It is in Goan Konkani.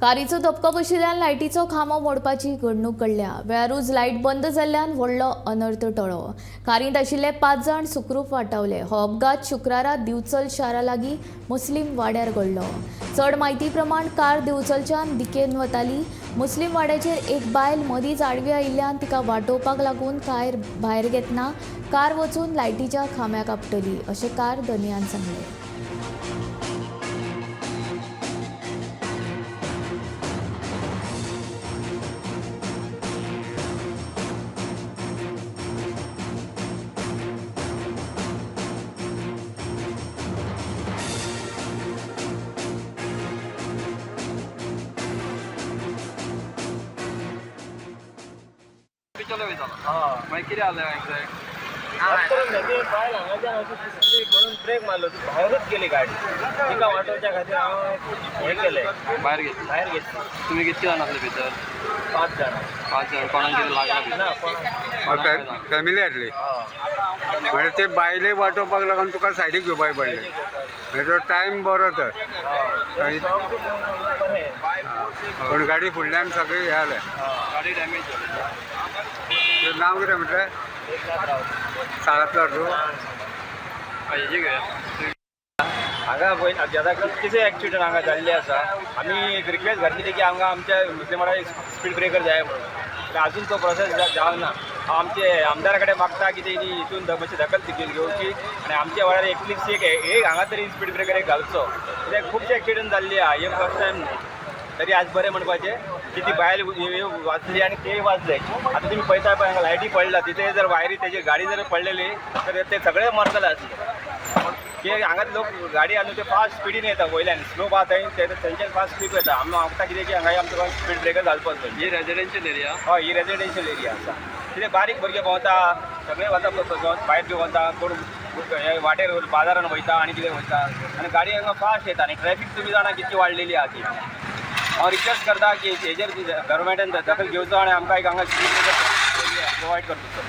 कारीचो धपको बशिल्ल्यान लायटीचो खांबो मोडपाची घडणूक घडल्या. वेळारूच लायट बंद जाल्ल्यान व्हडलो अनर्थ टळ्ळो. कारींत आशिल्ले 5 जाण सुखरूप वाटावले. हो अपघात शुक्रारा दिवचल शारा लागीं मुस्लीम वाड्यार घडलो. चड म्हायती प्रमाण कार दिवचलच्यान दिकेन वताली. मुस्लीम वाड्याचेर एक बायल मदींच आडवी आयिल्ल्यान तिका वाटोवपाक लागून कार भायर घेतना कार वचून लायटीच्या खांब्याक आपटली अशें कार धनयान सांगलें. चलो वयतालो. हय. मागीर कितें जालें एक्झॅक्ट? करून ते बायल हांगाच्यान अशी ब्रेक म्हणून ब्रेक मारलो, ती भायरूच गेली गाडी. तिका वाटोवच्या खातीर हांव हें केलें. भायर घेतली? भायर घेतली. तुमी कितके जाण आसले भितर? 5 जाणां. 5 जाण. कोणाक कितें लागलां भितर? ना कोणाक. फॅमिली आसली. हय. म्हणजे ते बायले वाटोवपाक लागून तुका सायडीक घेवपाक पडलें. म्हणजे तो टायम बरो तर. हय. बरें. पूण गाडी फुडल्यान सगळें हें जालें. गाडी डॅमेज जाली. तुजें नांव कितें म्हटलें? एकनाथ रावत. साळांतलो तूं? हेजी घेवया. हांगा पळय आतां कितकेशे एक्सिडंट हांगा जाल्ले आसा. आमी एक रिक्वेस्ट घातलेली की हांगा आमच्या मुस्लिम स्पीड ब्रेकर जाय म्हणून, पूण आजून तो प्रोसेस जावना. हांव आमचे आमदारा कडेन मागता की तेणी हितून मातशी दखल घेवची आनी आमच्या वाड्यार एटलिस्ट एक एक हांगा तरी स्पीड ब्रेकर एक घालचो, कित्याक खुबशे एक्सिडंट जाल्ले आहा. हे फर्स्ट टायम न्हय. तरी आज बरें म्हणपाचें की ती बायल वाचली आनी तेय वाचले. आतां तुमी पळयता पळय हांगा लायटी पडला, तिथे जर वायरी तेजी गाडी जर पडलेली तर ते सगळे मरतले आसले. ते हांगा लोक गाडी हाडून ते फास्ट स्पिडीन येता, वयल्यान स्लो आहा थंय ते थंयच्यान फास्ट स्पीड येता. आमी मागता कितें की हांगा आमकां स्पीड ब्रेकर घालपाक जाय. ही रेजिडेन्शियल एरिया? हय, ही रेजिडेन्शियल एरिया आसा. कितें बारीक भुरगे भोंवता, सगळे वता, भायर बी वता, कोण हे वाटेर बाजारान वयता आनी कितें वयता आनी गाडी हांगा फास्ट येता आनी ट्रॅफीक तुमी जाणा कितकी वाडलेली आहा ती. हांव रिक्वेस्ट करता की हेजेर गव्हर्मेंटान दखल घेवचो आनी आमकां एक हांगा स्पीड ब्रेकर प्रोवायड करचो.